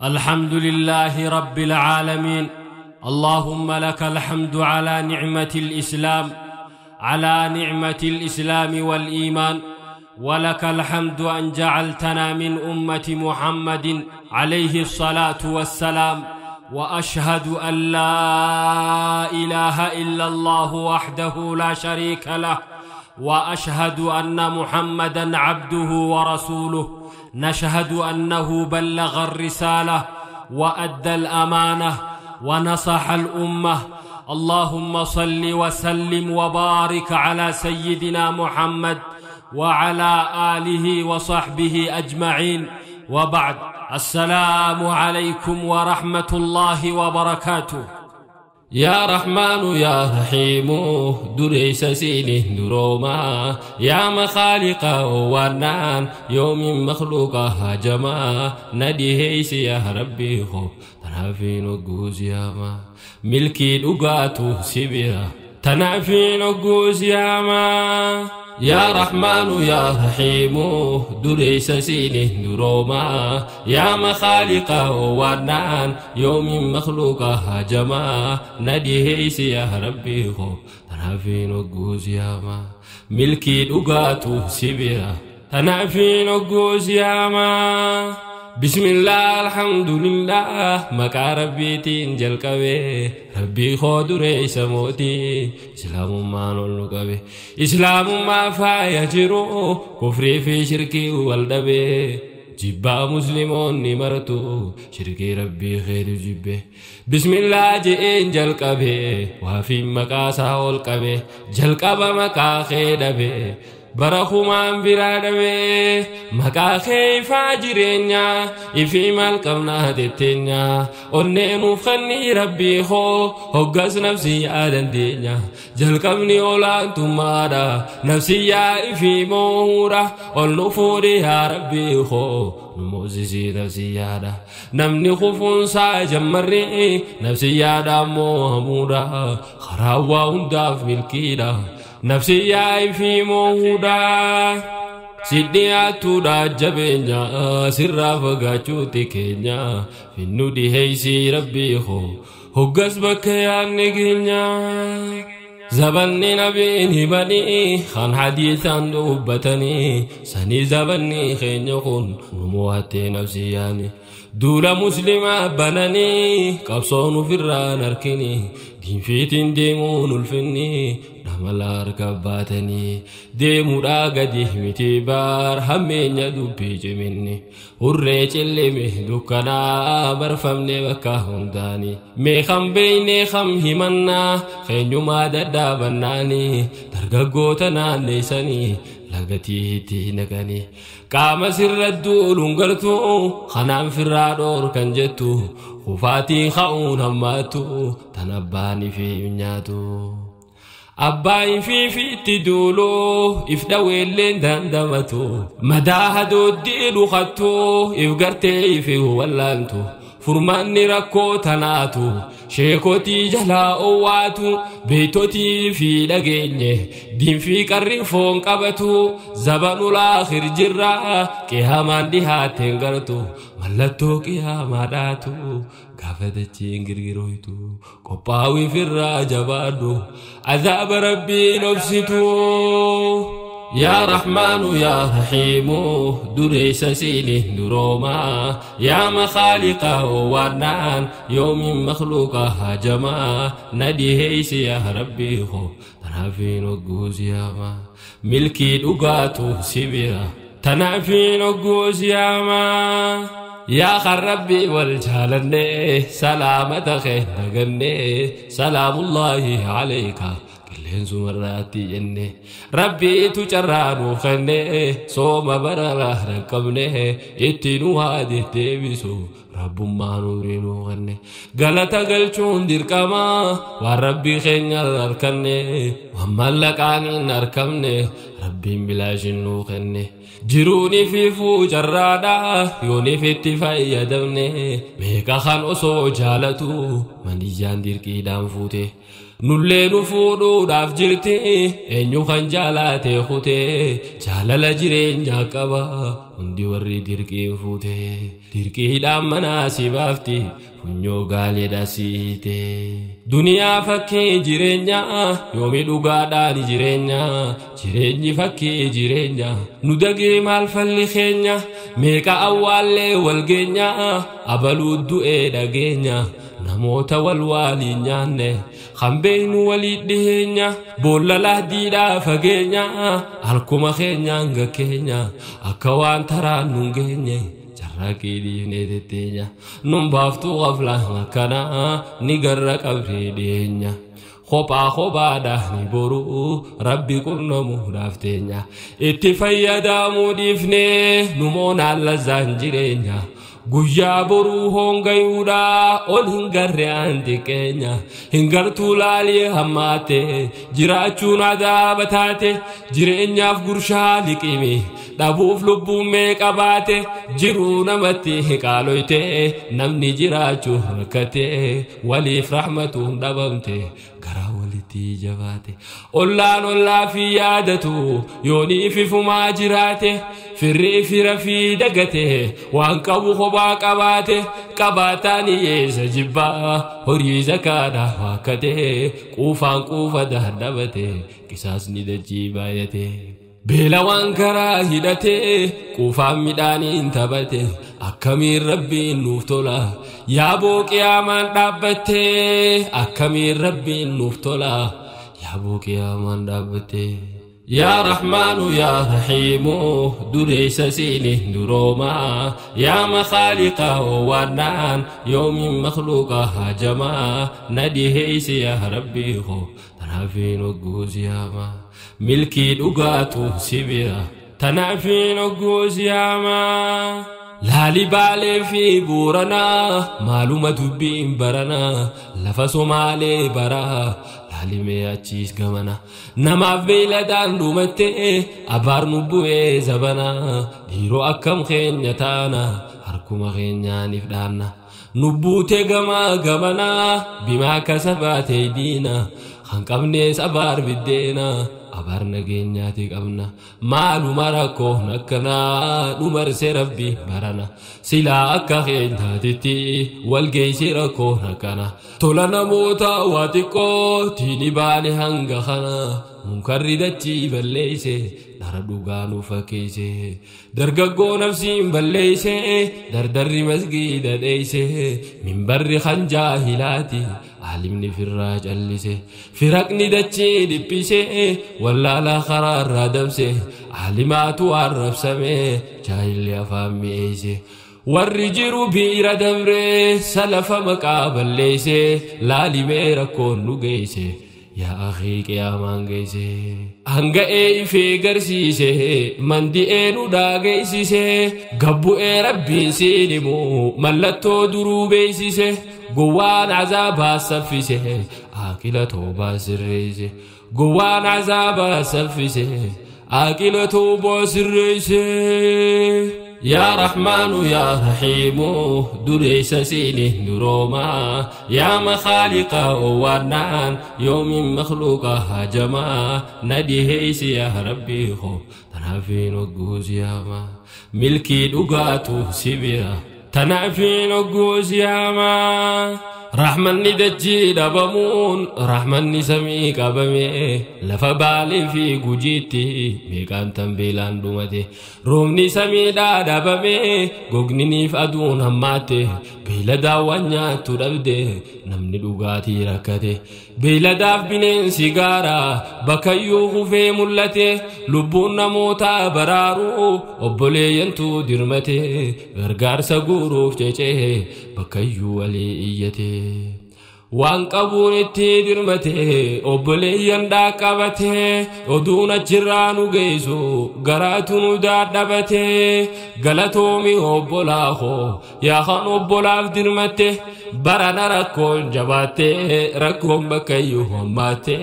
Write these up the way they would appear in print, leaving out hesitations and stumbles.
الحمد لله رب العالمين. اللهم لك الحمد على نعمة الإسلام، على نعمة الإسلام والإيمان، ولك الحمد أن جعلتنا من أمة محمد عليه الصلاة والسلام، وأشهد أن لا إله إلا الله وحده لا شريك له، وأشهد أن محمدا عبده ورسوله. نشهد أنه بلغ الرسالة وأدى الأمانة ونصح الأمة. اللهم صل وسلم وبارك على سيدنا محمد وعلى آله وصحبه أجمعين، وبعد. السلام عليكم ورحمة الله وبركاته. يا رحمن يا رحيم دريس سيني دروما، يا مخالق ونان يوم مخلوق هجما، ندي يا ربي خو تنافين وقوز يا ما ملكي لقاتو سبيرا تنافين وقوز يا ما. يا رحمن يا رحيم دريس سيني دروما، يا مخالق ونان يوم مخلوق هجما، ندي يا ربي خو تنافين وقوز يا ما ملكي لقاتو سبيرا تنافين وقوز يا ما. بسم الله الحمد لله مكا ربي تنجل كبي ربي خود رئيس موتي إسلام ما نلقبي إسلام ما فايجرو كفري في شركي والدبي جبا مسلمون نمرتو شركي ربي خير جبه. بسم الله جئن جل كبي وفي مكاسا والكبي جل كبا مكا خير بي برخومان برادوي مكا خيفا جيرينيا إفي مالكمنا تتنيا أني نفخني ربي خو هقس نفسي آدن دينيا جلقمني أولان تمارا نفسي يا إفي مورا والنفوري يا ربي خو نموزيسي نفسي يادا نمني خوفون سا جمري نفسي يادا موهمورا خراوا هنداف ملكيدا نفسي يا في مودا سيدي أتودا جبينيا سرا فغاچو تكينيا في نودي هيسي ربي خو هقس بكيا نجينيا زبني نبيني بني خان حديثا دوبتني سني زبني خين يخون نمواتي نفسي يعني دولة مسلمة بناني قبصون في الران أركني دين فيتين ديمون الفني نعمل أركباتني ديمو راقدي متبار همين يدوبي جمني وريت اللي مهدوكنا برفمني بكاهم داني ميخم بيني خم همنا خين ما دادا بناني درقا نيساني لغتي تينغني قام سر الدول غرتو خنام في الرادور كنجتو خفاتي خاون هماتو تنباني في نياتو أباي في تدولو إفدوي اللي دندمتو مداهدو الديلو خطو إفقرتي في ولانتو فرماني ركو تناتو شيكوتي جلا أواتو بيتوتي في لغيني دين في كريفون قبتو زبانو الآخر جرا كيهامان ديها تنغرتو ملتو كيهاما داتو قافتتين غرغرويتو قباوي في الراجبادو عذاب ربي نفسيتو. يا رحمن يا رحيم دريس سيني دروما يا مخالق ونان يوم مخلوق هجما ندي هيس يا ربي خو تنافين وقوز يا ما ملكي لقاتو سبيرا تنافين وقوز يا ما. يا خربي والجالني سلامة خير سلام الله عليك لينزو مراتي جنة ربي تجرانو خنه صوم برا ركبنه اتنو هادي تيبسو رب ما نورينو خنه غلطا غلچون ديركما وربي خنيا ركنه وملكان نركمنه ربي بلاشنو خنه جروني في فجرادا يوني في اتفايا دمنه ميكا خان اوسو جالتو من ديجان ديركي دام فوته Nullee nu fuudhuudhaaf jirti eenyu kan jaalate kutee jaalala jireenyaa qaba hundi warri dirqiin fuute dirqiidhaan manaa si baafti funyoo gaaleedha siite. Duniyaa fakkii jireenyaa yoomi dhugaadhaan jireenya jireenyi fakkii jireenya nu dagee maal falli keenya meeqa awwaallee wal geenya abaluu du'ee dhageenya namoota wal waaliin nyaanne kan beeynu walii dhiheenya boolla lahdiidhaa fageenya halkuma keenyaan gakkeenya akka waan taraan nun geenye carraaqii dhiifnee tetteenya nun baaftuu qaflaan akkanaa ni garra qabrii dhiyeenya. Kophaa kophaadhaa ni boruu rabbi qunnamuudhaaf teenya itti fayyadamuu dhiifnee nu moonaan lazzaan jireenya. Guyyaa boruu hongayuudhaa ol hin garree aan xiqqeenya hin gartuu laalii hammaate jiraachuun adaaba taate jireenyaaf gurshaa liqimi dhabuuf lubbuun meeqa baate jiruu namatti qaaloyte namni jiraachuu rakkate waliif rahmatuun dhabamte garaa walitti jabaate ollaan ollaa fi yaadatu yoonii fifumaa jiraate firri fira fi dagate waan qabu kophaa qabaate qabaataan hiyyeessa jibbaa horii zakaadhaa waakkate quufaan quufa dadhabate qisaasni dachii baay'ate. Beela waan karaa hidhate quufaan midhaaniin taphate akkamiin rabbiin nuuf tola yaaboo qiyaamaan dhaabbatte akkamiin rabbiin nuuf tola yaaboo qiyaamaan dhaabbatte. Yaa Rahmaanu yaa Rahiimu dureessa siini durooma yaa makhaaliqa waannaan yoomiin makhluuqa hajamaa na dhiheeysi yaa rabbii koo tanaafiin ogguus yaama milkii dhugaatu si bira tanaafiin ogguus yaama. Laali Baalee fi Booranaa maaluma dubbiin baranaa lafa Somaalee baraa laalimee achiis gamana namaaf beeyladaan dhumatte abaar nu bu'ee zabanaa dhiiroo akkam keenya taana harkuma keenyaaniif dhaanna nu buute gamaa gamanaa bimaa kasabaatee diina kan qabnees abaar biddeena abaar nageenyaati qabna maaluma rakkoon akkanaa dhumarse rabbi barana silaa akka keenyaatitti wal geeyse rakkoon akkana tola namoota waa xiqqoo tiini baane hanga kana munkarri dachii balleeyse dhara dhugaa nu fakkeeyse dargaggoo nafsiin balleeyse dardarri masgiida dheeyse minbarri kan jaahilaati aalimni firraa callise firaqni dachii dhiphise wallaalaa karaarraa dabse aalimaatu arrabsame jaahilli afaan mi'eeyse. Warri jiru biira dabree salafa maqaa balleeyse laalimee rakkoon nu geeyse yaa akhii qiyaamaan geeyse. Hanga'ee ifee garsiise mandi'ee nu dhaageessise gabbu'ee rabbiin siin himu mallattoo duruu beeksise gowwaan azaabaa saffise aaqila toobaa sirreeyse gowwaan azaabaa saffise aaqila toobaa sirreeyse. Yaa Rahmaanu yaa Rahiimu dureessa siini durooma yaa makhaaliqa waannaan yoomiin makhluuqa hajamaa na dhiheeysi yaa rabbii koo tanaafiin ogguus yaama milkii dhugaatu si bira tanaafiin ogguus yaama. Rahmanni dachii dhabamuun rahmanni samii qabame lafa Baalee fi Gujiitti meeqaan tanbeelaan dhumate roobni samiidhaa dhabame gogniniif aduun hammaatte beeyladaa waan nyaattu dhabde namni dhugaatii rakkate beeyladaaf bineensi gaara bakkayyuu kufee mul'ate lubbuun namootaa baraaruu obboleeyyantu dirmate gargaarsa guuruuf cecee bakkayyuu walii iyyate. Waan qabuun itti dirmate obboleeyyan dhaqqabate oduun achirraa nu geessu garaatu nu dadhabate galatoomi obbolaa koo yaa kan obbolaaf dirmatte barana rakkoon jabaatte rakkoon bakkayyuu hammaatte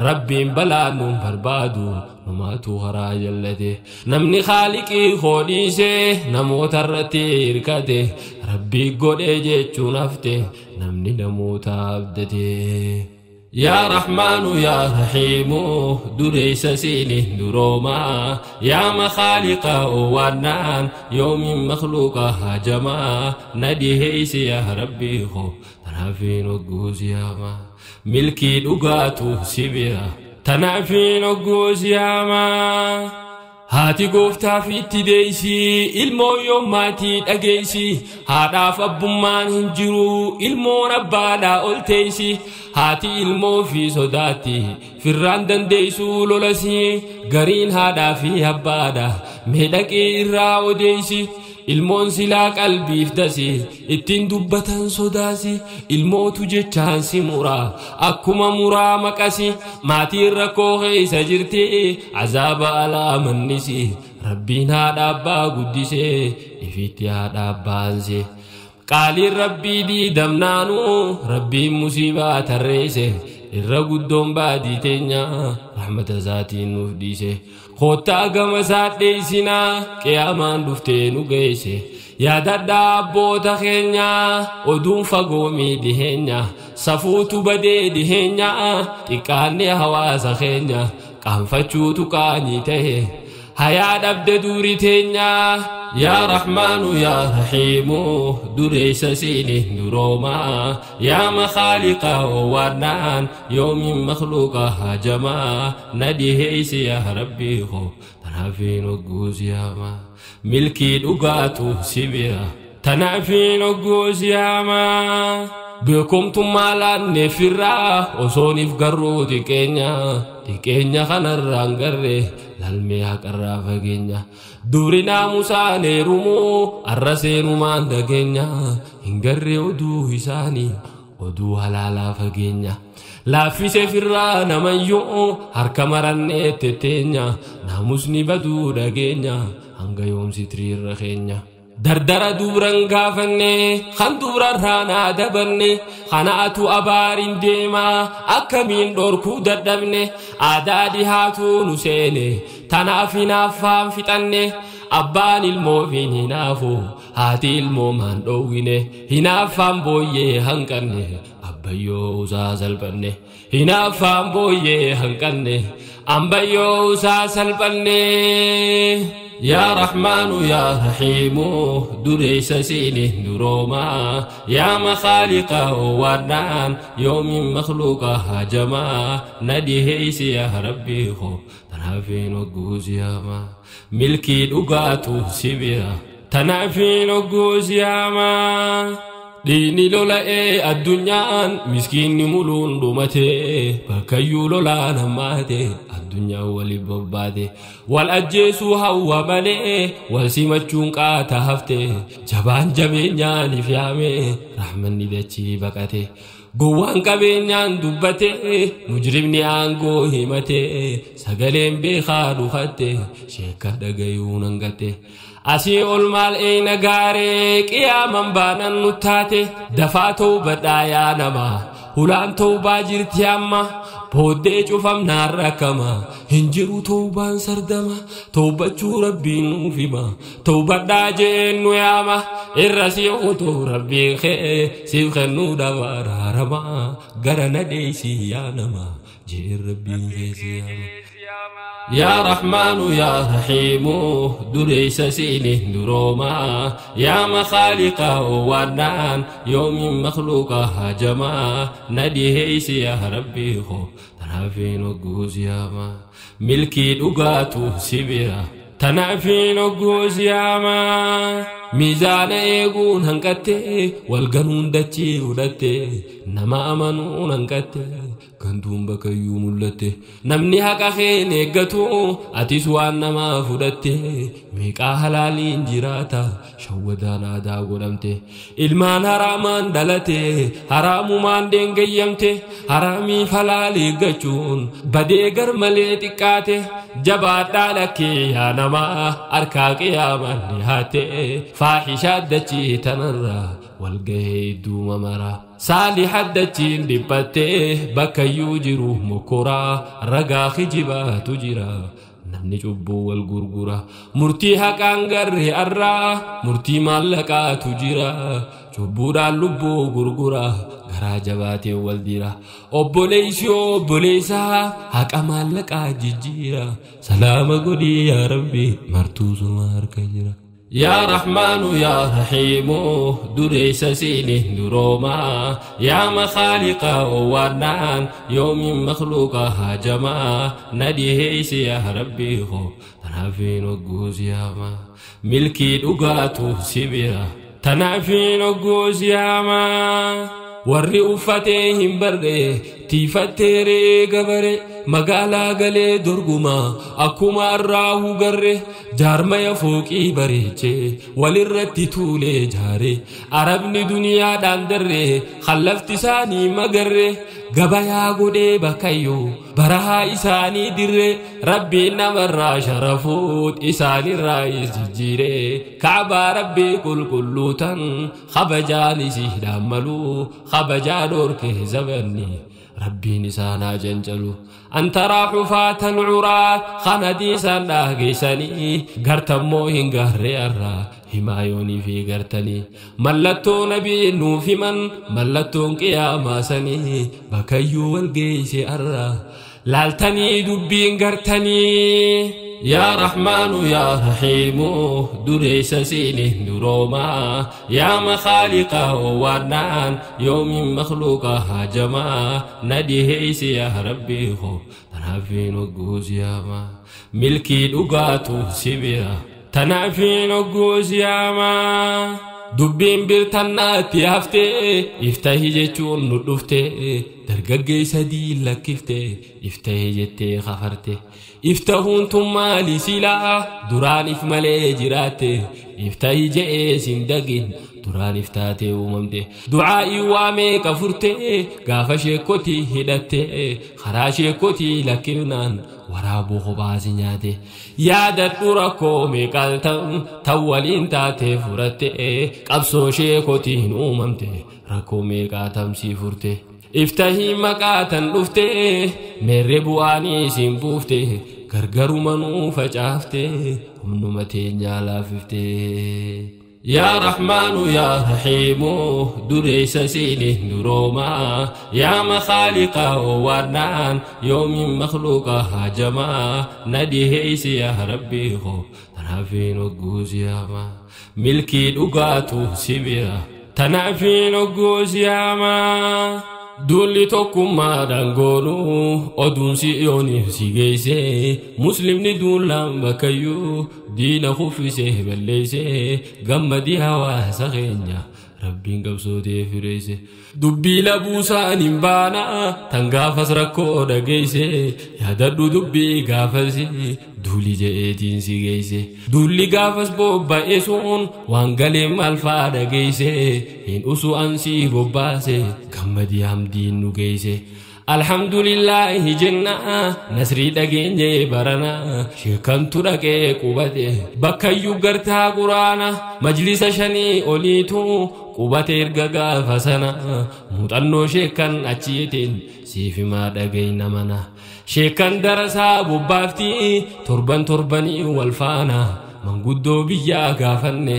rabbiin balaa nuun barbaadu numaatu karaa jallate namni haaliqii koo dhiise namoota irratti hirkate rabbii godhee jechuun hafte namni namoota abdate. Yaa Rahmaanu yaa Rahiimu dureessa siiniin durooma yaa makhaaliqa oowwannaan yoomiin makhluuqa hajamaa na dhiheeysi yaa Rabbii koo tanaafiin hogguus yaama milkii dhugaatu si bira tanaafiin hogguus yaama. Haati gooftaaf itti deeysi ilmoo yoo maatii dhageeysi haadhaaf abbummaan hin jiru ilmoon abbaadhaa ol teeysi haati ilmoo fi sodaatti firraan dandeeysuu lolasi gariin haadhaa fi abbaadha meedhaqee irraa odeeysi ilmoon silaa qalbiif dasi ittiin dubbatan sodaasi ilmootu jechaan si muraa akkuma muraa maqasi maatiin rakkoo keessa jirti azaaba alaa mannisi rabbiin haadha abbaa guddisee ifitti haadha abbaanse qaaliin rabbii diidamnaanuu rabbiin musiibaa tarreesse irra guddoon baadii teenya rahmata isaatiin nuuf dhiise koottaa gama isaa dheeysinaa qiyaamaan dhuftee nu geesse yaadadhaa abboota keenya oduun fagoomii dhiheenya safuutu badee dhiheenya xiqqaanne hawaasa keenya qaanfachuutu qaanii ta'e hayaa dhabde duuri teenya. Yaa Rahmaanu yaa Rahiimu dureessa siiniin durooma yaa makhaaliqa oowwannaan yoomiin makhluuqa hajamaa na dhiheeysi yaa Rabbii koo tanaafiin hogguus yaama milkii dhugaatu si bira tanaafiin hogguus yaama. Beekumtummaa laanneef irraa osooniif garuu xiqqeenya xiqqeenya kanarraan garre lalmee haqarraa fageenya dubri naamusaan heerumuu arra seenumaan dhageenya hin garre oduu isaanii oduu halaalaa fageenya laaffise firraa namayyuu harka marannee tetteenya naamusni baduu dhageenya hanga yoomsi tiriirra keenya. Dardara dubran gaafanne kan dubrarraa naa dabanne kanaatu abaariin deemaa akkamiin dhorkuu dadhabne aadaa dhihaatu nu seene tanaaf hinaaffaan fixanne abbaan ilmoofiin hinaafu haati ilmoo maan dhoowwine hinaaffaan booyyee hanqanne abbayyoo usaa salphanne hinaaffaan booyyee hanqanne ambayyoo usaa salphanne. Yaa Rahmaanu yaa Rahiimu dureessa siiniin durooma yaa makhaaliqa oowwannaan yoomiin makhluuqa hajamaa na dhiheeysi yaa Rabbii koo tanaafiin hogguus yaama milkii dhugaatu si bira tanaafiin hogguus yaama. Dhiini lola'ee addunyaan miskiinni muluun dhumate bakkayyuu lolaan hammaate addunyaan waliin bobbaate wal ajjeesuu hawwa malee wal simachuun qaata hafte jabaan jabeenyaan if yaame rahmanni dachii baqate gowwaan qabeenyaan dubbate mujrimni aangoo himate sagaleen beekaa dhukatte sheekka dhagayuun hangatte asii ol maal eena gaaree qiyaaman baanan nu taate dafaa tawbadhaa yaa nama hulaan tawbaa jirti amma booddee cufamnaan rakkama hin jiru tawbaan sardama tawbachuu rabbiin nuuf hima tawbadhaa jeen nu yaama irra si utuu rabbiin kee siif kennuu dhaba araarama gara na dheeysi yaa nama jeen rabbiin kee si yaama. Yaa Rahmaanu yaa Rahiimu dureessa siiniin durooma yaa makhaaliqa oowwannaan yoomiin makhluuqa hajamaa na dhiheeysi yaa Rabbii koo tanaafiin hogguus yaama milkii dhugaatu si bira tanaafiin hogguus yaama. Miizaana eeguun hanqatte walganuun dachii fudhatte nama amanuun hanqatte gantuun bakkayyuu mul'atte namni haqa keen eeggatu atis waan namaa fudhatte meeqaa halaaliin jiraata shawwadaan aadaa godhamte ilmaan haraamaan dhalate haraamumaan deengayyamte haraamiif halaal eeggachuun badee gar malee xiqqaate jabaadhaa lakkee yaa namaa harkaa qiyaamaan dhihaate faahishaa dachii tanarraa walgahee idduu mamaraa saaliha dachiin dhiphattee bakkayyuu jiru mokoraa ragaa kijibaatu jira namni cubbuu wal gurgura murtii haqaan garree arraa murtii maallaqaatu jira. Cubbuudhaan lubbuu gurgura garaa jabaatee wal dira. Obboleessi obboleessaa haqa maallaqaa jijjiira. Salaama godhii yaa Rabbi martuu suma harka jira. Yaa Rahmaanu yaa Rahiimu dureessa siiniin duroomaa yaa makhaaliqa owwaannaan yoomiin makhluuqa hajamaa na dhiheeysi yaa Rabbii koo tanaafiin hogguus yaamaa milkii dhugaatu si bira tanaafiin hogguus yaamaa. Warri uffatee hin barre tiifattee re'ee gabare magaalaa galee dorgumaa akkuma arraahuu garre jaarmaya fooqii bareechee walirratti tuulee jaare arabni duniyaadhaan darre hallafti isaanii magarre gabayaa godhee bakkayyoo barahaa isaanii dirre rabbiin namarraa sharafuut isaanirraa is jijjiire kaabaa rabbii qulqulluu tan kabajaan isiidhaan maluu kabajaa dhorkee zabanni rabbiin isaanaa janjalu antaraa xufaatan curaa kanadiisaan dhaageessanii gartammoo hin garree arraa himaa yoonii fi gartanii mallattoo nabii nuuf himan mallattoon qiyaamaa sanii bakkayyuu wal geeyse arraa laaltanii dubbiin gartanii. Yaa Rahmaanu yaa Rahiimu dureessa siiniin duroomaa yaa makhaaliqa owwaannaan yoomiin makhluuqa hajamaa na dhiheeysi yaa Rabbii koo tanaafiin hogguus yaamaa milkii dhugaatu si bira tanaafiin hogguus yaamaa. Dubbiin birtannaatti haftee iftahi jechuun nu dhuftee dargaggeessa diin lakkiftee iftahi jettee kafarte iftahuun tun maali silaa duraan if malee jiraatte iftahi je'ee sin dagin duraan iftaatee uumamte du'aa'ii waa meeqa furtee gaafa sheekotii hidhattee karaa sheekotii lakkifnaan waraabuu kophaasi nyaate yaadadhu rakkoo meeqaan tan waliin taatee furatte qabsoo sheekotiin uumamte rakkoo meeqaa tamsii furte. Iftahii maqaa tan dhufte meerre bu'aanii isin buufte gargaruma nuu facaafte humnuma teenyaa laafifte. Yaa Rahmaanu yaa Rahiimu dureessa siiniin duroomaa yaa makhaaliqa owwaannaan yoomiin makhluuqa hajamaa na dhiheeysi yaa Rabbii koo tanaafiin hogguus yaamaa milkii dhugaatu si bira tanaafiin hogguus yaamaa. Duulli tokkummaadhaan goonuu oduun si'ooniif si geeyse muslimni duulaan bakkayyuu diina kuffisee balleeyse gammadii hawaasa keenya rabbiin qabsootee fireeyse dubbii labuusaan hin baana tan gaafas rakkoo dhageeyse yaadadhu dubbii gaafas duuli je'eetiin si geeyse duulli gaafas bobba'e sun waan galee maal faa dhageeyse hin usu ansii bobbaase gammadii hamdiin nu geeyse. Alhamdulillahi jenna nasrii dhageenye barana sheekantu dhaqee qubate bakkayyuu gartaa quraana majlisa shanii oliitu qubate erga gaafa sana muuxannoo sheekan achiitiin siif himaa dhageyna mana sheekan darasaa bobbaafti torban torbanii wal faana manguddoo biyyaa gaafanne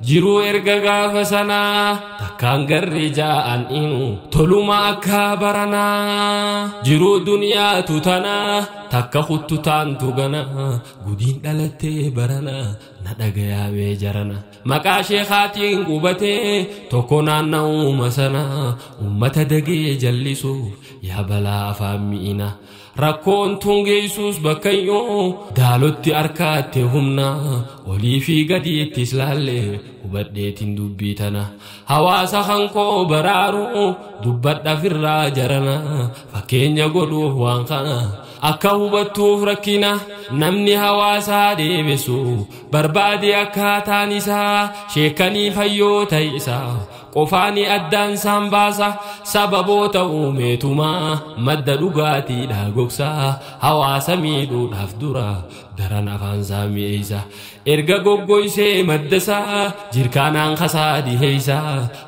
jiruu erga gaafa sanaa takkaan garri jaa'an inu toluma akka baranaa jiruu duniyaatu tanaa takka kuttu taantu gana gudiin dhalattee barana na dhagayaamee jarana maqaa sheekaatiin qubatee tokko naanna'uuma sana ummata dagee jallisuuf yaa balaa afaan mi'ina rakkoon tun geessuus bakkayyoo daalotti harkaatte humna olii fi gadiittis laalle hubadheetiin dubbii tana hawaasa hankoo baraaru dubbadha firraa jarana fakkeenya godhuuf waan kana akka hubattuuf rakkina namni hawaasaa deebisu barbaade akkaataan isaa sheekanii fayyoota isaa qofaani addaan isaan baasa sababoota uumeetumaa madda dhugaatiidha gogsaa hawaasa miidhuudhaaf dura daran afaan isaa mi'eessa erga goggoysee maddasaa jirkaanaan kasaa dhiheessa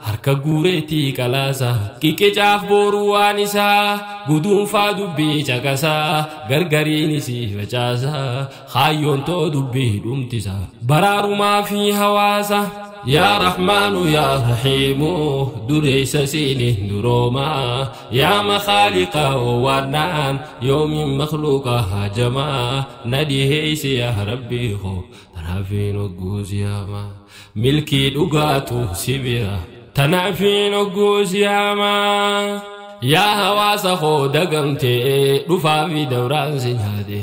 harka guureetii qalaasa qiqicaaf booruu waan isaa guduunfaa dubbii caqasaa gargariinis facaasa kaayyoon too dubbii dhumtisa baraarumaa fi hawaasa. Yaa Rahmaanu yaa Rahiimu dureessa siiniin duroomaa yaa makhaaliqa waannaan yoomiin makhluuqa hajamaa na dhiheeysi yaa Rabbii koo tanaafiin hogguu siyaamaa milkii dhugaatu si bira tanaafiin hogguu siyaamaa yaa hawaasa koo dagamtee dhufaa fi dabraan si nyaate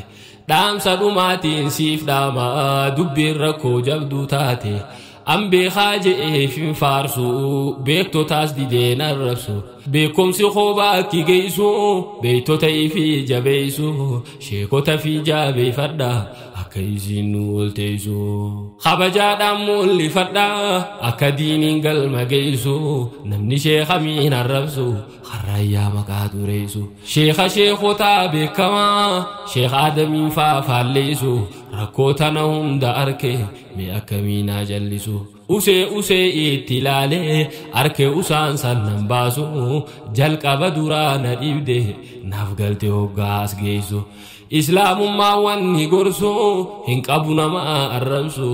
dhaamsa dhumaatiin siif dhaamaa dubbiin rakkoo jabduu taate. An beekaa je'eef hin faarsu beektotaas dideen arrabsu beekumsi koobaa akki geessu beektota ifi jabeessu sheekota fi jabeeffadha akka isiin nu olteessu kabajaadhaan mul'ifadha akka diiniin galma geessu namni sheeka miin arrabsu harrayyaa maqaa dureessu sheeka sheekotaa beekamaa sheeka Adamiin faa faalleessu rakkoo tana hunda arke mee akkamiinaa jallisu usee usee itti ilaalee arke usaan sannan baasu jalqaba duraa na dhibde naaf galte hoggaas geessu islaamummaa wanni gorsu hin qabu nama arrabsu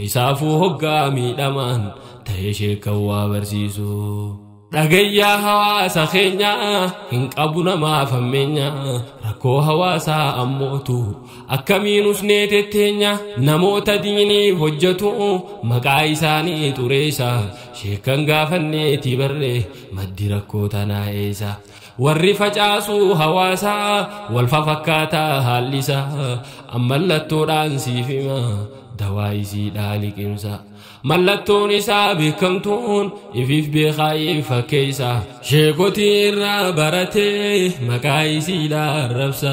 isaafuu hoggaa miidhamaan ta'ee sheekan waa barsiisu. Dhagayyaa hawaasa keenya hin qabu namaaf hammeenya rakkoo hawaasaa ammootu akkamiin usnee tetteenya namoota diiniif hojjetu maqaa isaanii xureessa sheekan gaafanneeti barree maddi rakkoo tanaa eessa warri facaasuu hawaasaa wal fafakkaataa haallisaa ammallattoodhaan siif hima dawaa isiidhaa liqimsa. Mallattoon isaa beekamtuun ifiif beekaa fakkeessa sheekotii irraa baratee maqaa isiidhaa arrabsa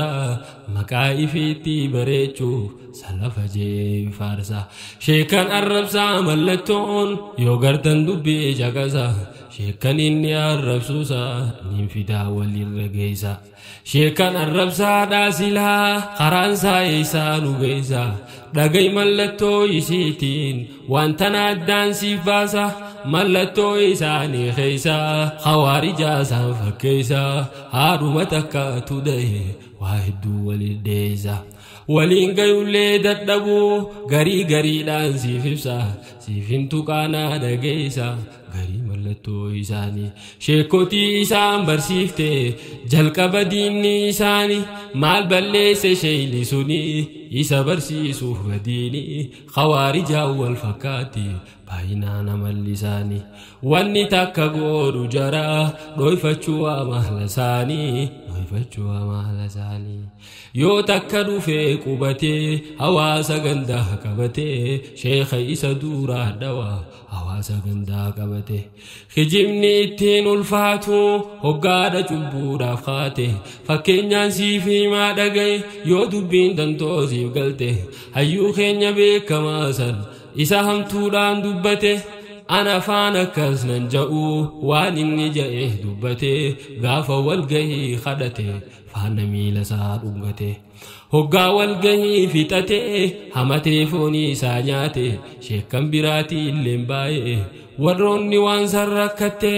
maqaa ifiitti bareechuuf salafa jee faarsa sheekan arrabsaa mallattoon yoo gartan dubbii caqasa sheekan inni arrabsuusa niin fidaa walirra geessa sheekan arrabsaadhaa silaa karaansaa eessaa nu geessa dhagay mallattoo isiitiin waan tana addaan siif baasa mallattoo isaanii keessa hawaarijaa isaan fakkeessa haadhuma takkaatu da'e waa hedduu waliin dheessa waliin gayullee dadhabuu garii gariidhaan siif ibsa siif hin tuqaanaa dhageessa garii mallattoo isaanii sheekotii isaan barsiifte jalqaba diinni isaanii maal balleesse sheeyli suni isa barsiisuuf badiini hawaarijaa wal fakkaatti baay'inaan amalli isaanii wanni takka godhu jara dhoyfachuu amala isaanii dhoyfachuu amala isaanii yoo takka dhufee qubatee hawaasa gandaa qabatee sheeka isa duraa dhawaa hawaasa gandaa qabate kijibni ittiin ulfaatu hoggaadha cubbuudhaaf kaate fakkeenyaan siif himaa dhagaye yoo dubbiin dantoo siif galte hayyuu keenya beekamaa san isa hamtuudhaan dubbate ana afaan akkas nan ja'u waan inni ja'e dubbate gaafa walgahii kadhate faana miila isaa dhungate hoggaa walgahii fixate hamatee foonii isaa nyaate sheekan biraatii illeen baay'ee warroonni waan san rakkatte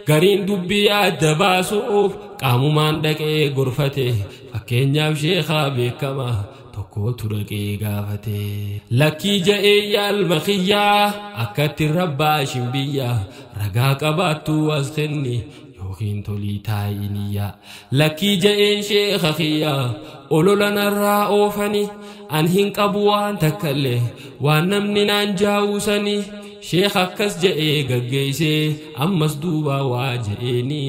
gariin dubbii adda baasuuf qaamumaan dhaqee gorfate fakkeenyaaf sheekaa beekamaa tokkotu dhaqee gaafate lakkii ja'ee yaalma kiyyaa akkatti rabbaa shimbiyya ragaa qabaattu as kenni yookiin tolii taa'iniyyaa lakkii ja'een sheeka kiyyaa olola narraa oofani an hin qabu waan takkallee waan namni naan jaawusanii sheekh akkas ja'ee gaggeessee ammas duubaa waa ja'eeni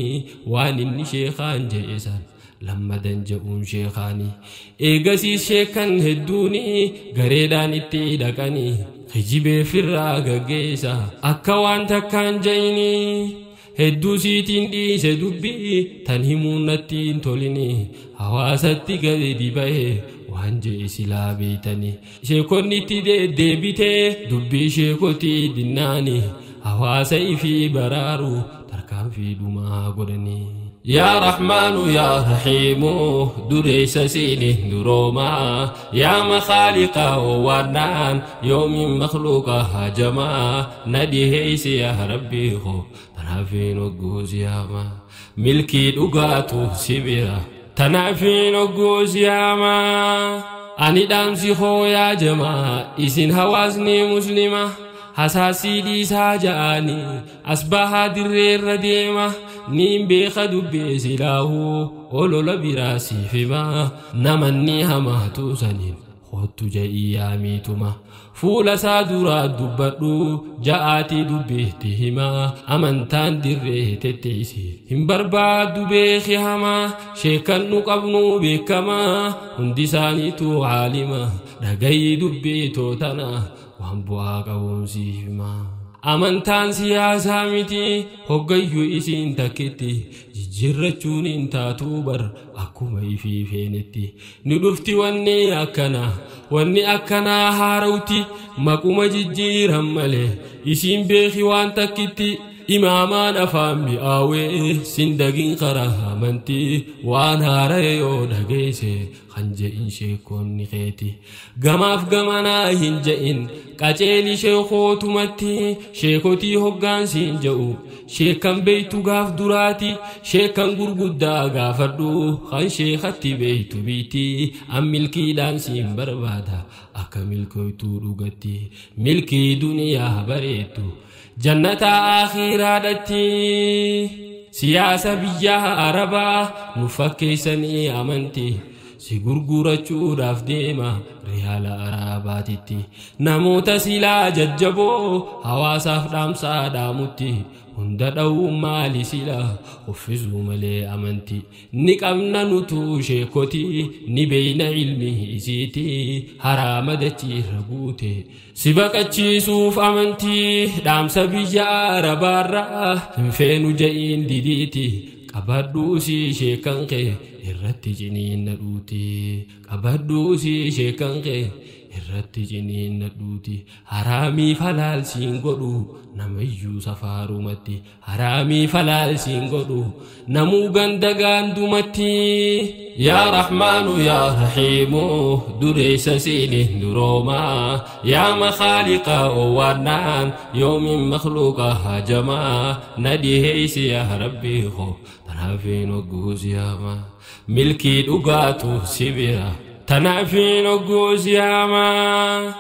waan inni sheekaan ja'e san lammadan ja'uun sheekaanii eegasiis sheekan hedduuni gareedhaan itti dhaqanii kijibee firraa gaggeessa akka waan takkaan ja'inii hedduu siitiin dhiise dubbii tan himuun natti hin tolini hawaasatti gadi ba'e waan je'e silaa beeytanii sheekonni itti deddeebitee dubbii sheekotii dinnaani hawaasa ifii baraaru tarkaanfii dhumaa godhanii. Yaa Rahmaanu yaa Rahiimu dureessa siiniin duroomaa yaa makhaaliqa waannaan yoomiin makhluuqa hajamaa na dhiheeysi yaa Rabbii koo tanaafiin hogguu siyaamaa milkii dhugaatu si bira tanaafiin hogguu siyaamaa ani dhaamsi hoo yaa jamaa isin hawaasni muslima Hasaasii dhiisaa ja'anii as bahaa dirreerra deema niin beeka dubbee silaahuu olola biraa siif hima namanni hamaatu saniin kottu ja'ii yaamiituma fuula isaa duraa dubbadhu ja'aatii dubbeetti hima amantaan dirree tetteeysi hin barbaaddu beeki hamaa sheekan nu qabnu beekamaa hundi isaaniitu caalima dhagayii dubbeetoo tana waan bu'aa qabuun siif hima. Amantaan siyaasaa miti hoggayyuu isiin takkitti jijjiirrachuun hin taatuu bar akkuma ifii feenetti ni dhufti wanni akkanaa haarawti maquma jijjiiran malee isiin beeki waan takkitti imaamaan afaan mi'aawee sindagin karaa amantii waan haara'e yoo dhageesse kan je'in sheekonni keeti gamaaf gamanaa hin je'in qaceeli sheekootumatti sheekotii hoggaansiin je'u sheekan beeytu gaaf duraati sheekan gurguddaa gaafadhu kan sheekatti beeytu biiti an milkiidhaan siin barbaada akka milkoytuu dhugatti milkii duniyaa bareeddu jannata akhiraadhatti siyaasa biyya arabaa nu fakkeessanii amantii si gurgurachuudhaaf deema riyaala arabaatitti namoota silaa jajjaboo hawaasaaf dhaamsaa dhaamutti hunda dha'uu maali silaa uffisuu malee amanti ni qabna nutuu sheekoti ni beeyna ilmi isiiti haraama dachiirra guute si baqachiisuuf amantii dhaamsa biyya arabaarraa hin feenu ja'iin didiiti qabadhuu si sheekan kee irratti ciniinna dhuuti qabadhuu si sheekan kee irratti ciniinna dhuuti haraamii falaalsiin godhu namayyuu safaarumatti haraamii falaalsiin godhu namuu ganda gaandumatti yaa rahmaanu yaa rahiimu dureessa siiniin duroomaa yaa makhaaliqa owwaannaan yoomin makhluuqa hajamaa na dhiheeysi yaa rabbii koo tanaafiin hogguus yaamaa milkii dhugaatu si bira tanaafiin hogguus yaamaa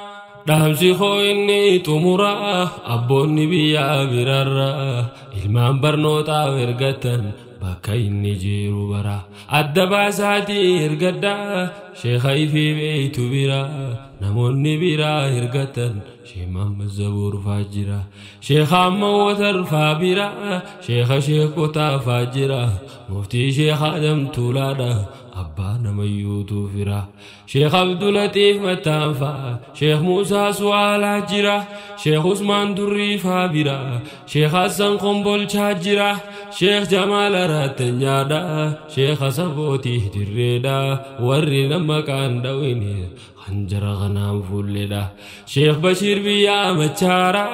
dhaamsi koo inni xumuraa abboonni biyyaa birarraa ilmaan barnootaaf ergatan bakka inni jiru bara adda baasaatii ergadhaa sheekha ifii beeytu bira namoonni biraa ergatan sheekh Muhammad Zabuur faa jira sheekh Ahmad Watar faa bira sheekha sheekotaa faa jira muftii sheekh Adam Tuulaadha abbaa namayyuutu fira sheekh Abdulatiif Mattaan faa sheekh Muusaa Su'aalaa jira sheekh Usmaan Durrii faa bira sheekh Hassan Kombolchaa jira sheekh Jamaal Araattanyaadha sheekh Asabootii Dirreedha warri nama kaan dhawine hanjara kanaan fuulledha sheekh Bashiir biyyaa Machaara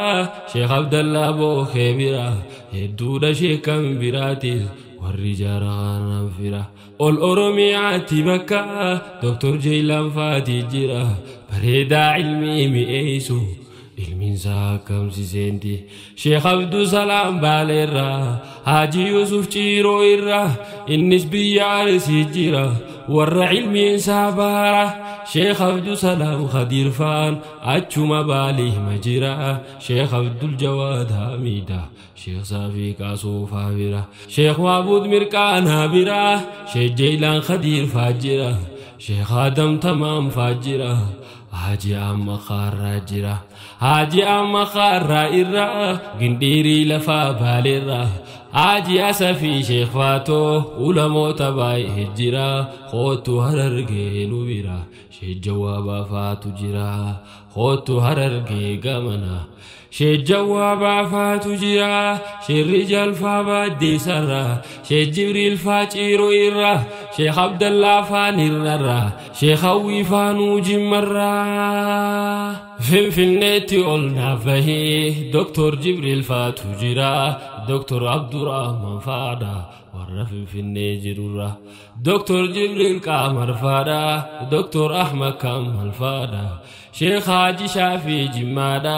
sheekh Abdallaa Bookee bira hedduudha sheekan biraatis warri jara kanaan fira ol Oromiyaatti bakka Doktor Jeelaan Faatii jira bareedaa ilmii mi'eessu ilmiinsaa akkamsiseenti Sheekh Abdusalaam Baaleerraa Haaji Yusuf Ciiroo irraa innis biyya Arsii jira warra ilmiinsaa baara Sheekh Abdusalaam Khadiir faan achuma Baalee hima jira Sheekh Abdul Jawaad Hamiida Sheekh Saafii Qaasuufaa bira Sheekh Maabuud Mirqaanaa bira Sheekh Jeelaan Khadiir faa jira Sheekh Adam Tamaam faa jira Haaji amma kaarraa jira Haaji amma kaarraa irraa gindhiirii lafaa baaleerraa Haaji Asafii Sheekh Faatoo ulamoota baay'ee jira kootu Harargee nu bira Sheekh Jawaabaa faatu jira kootu Harargee gamana Sheekh Jawaabaa faatu jira Sheekh Rijaal faa Baaddeessarraa Sheekh Jibriil faa Ciiroo irraa Sheekh Abdallaa faa Nirrarraa Sheekh Hawwii faa Nuu Jimmarraa Finfinneetti ol naaf bahee Doktor Jibriil faatu jira Doktor Abdurrahman faadha warra Finfinnee jirurra Doktor Jibriil Qaamar faadha Doktor Ahmad Kamal faadha Sheekh Haaji Shaafii Jimmaadha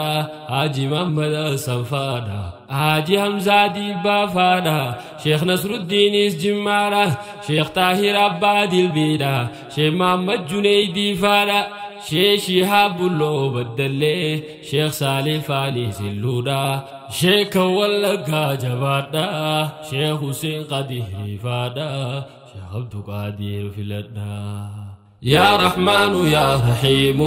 Haaji Muhammad Hassan faadha Haaji Hamzaa Dibbaa faadha Sheekh Nasruddiinis Jimmaadha Sheekh Taahir Abbaa Dilbiidha Sheekh Muhammad Juneydii faadha Sheekh Shihaab Bulloo Baddallee Sheekh Saalih Faanii Silluudha Sheekh Wallaggaa jabaadha Sheekh Hussein Qadiir Rifaadha Sheekh Abduqaadir filadha. يا رحمن يا رحيم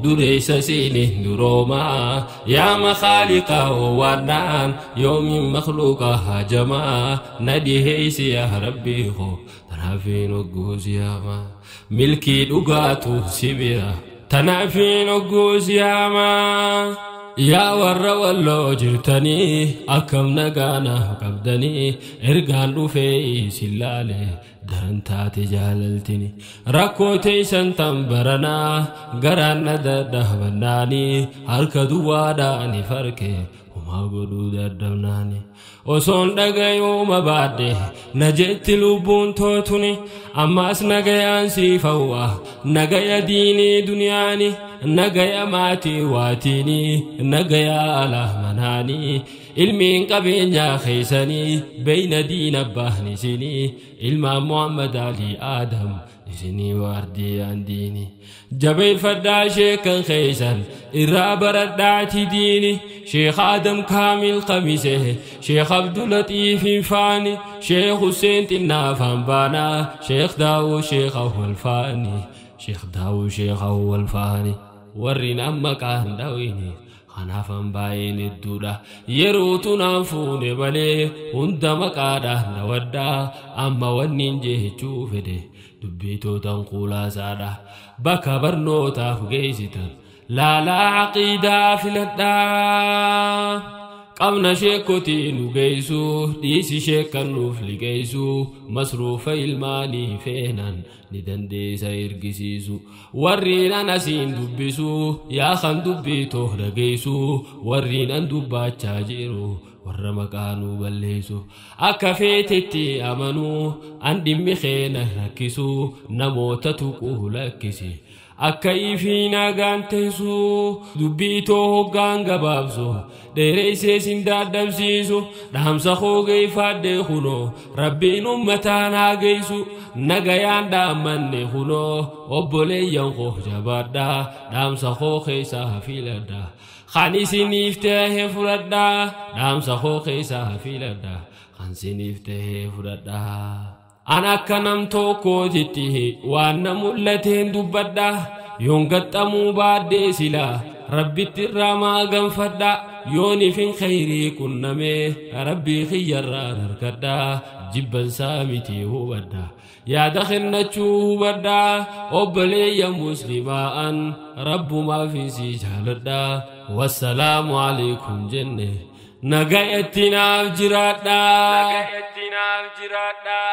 دريس سيني دروما يا مخالق ونان يوم مخلوق هجما ندي يا ربي خو تنافين وقوز يا ما ملكي لقاتو سبيرا تنافين وقوز يا ما يا ور واللو جرتني أكم نقانا قبدني إرقان رفي سلالي درنتاتي جاللتني ركوتي سنتم برنا قرانا دهبناني هركدوا داني فركي وما قدو دردمناني وصون دقيوم بعده نجت لبون توتني أماس نقيان سيفوا نقيا ديني دنياني نقيا ماتي واتيني نقيا على مناني علمين قبين خيسني بين دين بهني سني علم محمد علي آدم سني واردي عنديني جبي فردا شيخ خيسن الرابر الدعتي ديني شيخ آدم كامل قميسه شيخ عبد اللطيف فاني شيخ حسين تنافان بانا شيخ داو شيخ أول فاني شيخ داو شيخ أول فاني ورينا مكان داويني خنافن باين الدودا يروتنا فون بلي هند مقادا نودا أما وننجه تشوفده دبيتو تنقولا سادا بكا برنوتا فقيستا لا لا عقيدة في الدا قمنا شيكوتي نقيسو ديسي شيكا نفلقيسو مصروف الماني فينان ندندي سيرقسيسو ورينا نسين دبسو يا خان دبيتو رقيسو ورينا دبا تاجيرو ورمكانو بليسو أكفيتتي أمنو عندي مخينا ركسو نموت تقولكسي أكيفينا غانتسو دبيتو غان غبابسو ديريسي سندادبسيسو دامسا خوغي فادي خنو ربي نمتانا غيسو نغيان دامني خنو وبولي ينخو جبادا دامسا خوخي سافيلدا خاني سنيفته فردا دامسا خوخي سافيلدا خان سنيفته فردا أنا كنم توكو تتيه وانا ملتين دبدا يونغتمو بعد سلا ربي تراما غنفدا يوني فين خيري كنمي ربي خير ركدا جبن سامتي هو بدا يا دخلنا تشو بدا أبلي يا مسلما أن رب ما في سجالدا والسلام عليكم جنة نغايتنا جرادا نغايتنا جرادا.